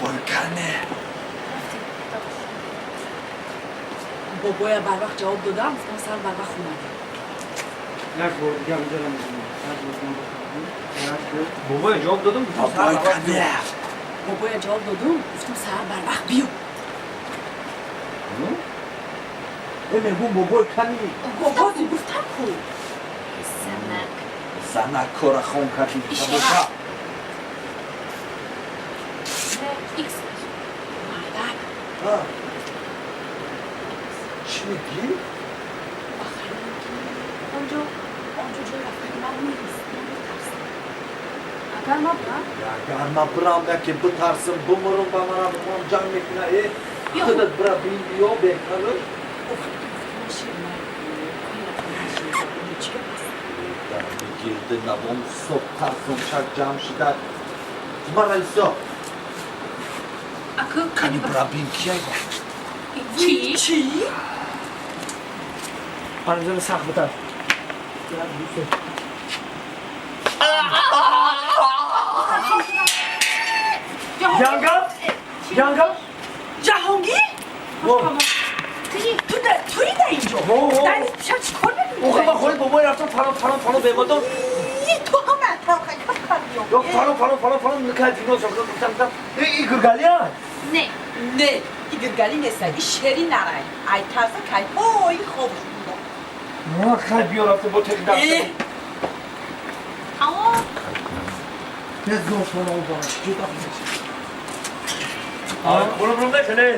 Бобой кане? Бобоя барвақт ҷавоб додам, гуфтам сар барвақт омадем. Як бор дига инҷара мезанем. Як бор як ду. Бобоя ҷавоб додам, гуфтам сар Бобой барвақт биё. кане? Бобоя ҷавоб додум, гуфтам сар барвақт биё. Э, мегум, бобой кани? Бобо гуфтам ку. Занак. Занак кора хон кардӣ. Ишора. Икс. Мардак. Чӣ мегӣ? Ба хаёлам ки онҷо ҷои рафтани ман нест, ман метарсам. Агар ма бурам? Агар ман бирам, яке битарсам, бимурам, ба манам ман ҷанг мекуна. Э, Биё. худат бира, бин, биё, беҳтараш. Охир ки гуфти ман шер на, кони рафтани шер онҷо чӣ гап аст? Гирди навом ҳисоб тарсончак ҷамъ шида. Мара ҳисоб. Аку. Кани, бира, бин, кияй? Чӣ? Чӣ? Панҷара сахт битар. Як, ду, се. Янгам? Янгам? Ҷаҳонгир. Во. Ту туи да инҷо? Во, во. Дар шаб чӣ кор мекунӣ? Охе, ман холи бобой рафтам, фалон, фалон, фалон бемадон. Ту ҳам ҳаракат кардӣ. Ё фалон, фалон, фалон, фалон никай дино сохта, гуфтам, гуфтам. Э, и гургалия? Не. Не, и гиргали неста, и шери нарай ай тарса кай ой хобш буда. Ма хай биё, рафтам бо тех дафта. Э. Тамом. Ҳезор сомон дорам. Ҷудо мешавад. Буро, буро, мехеле.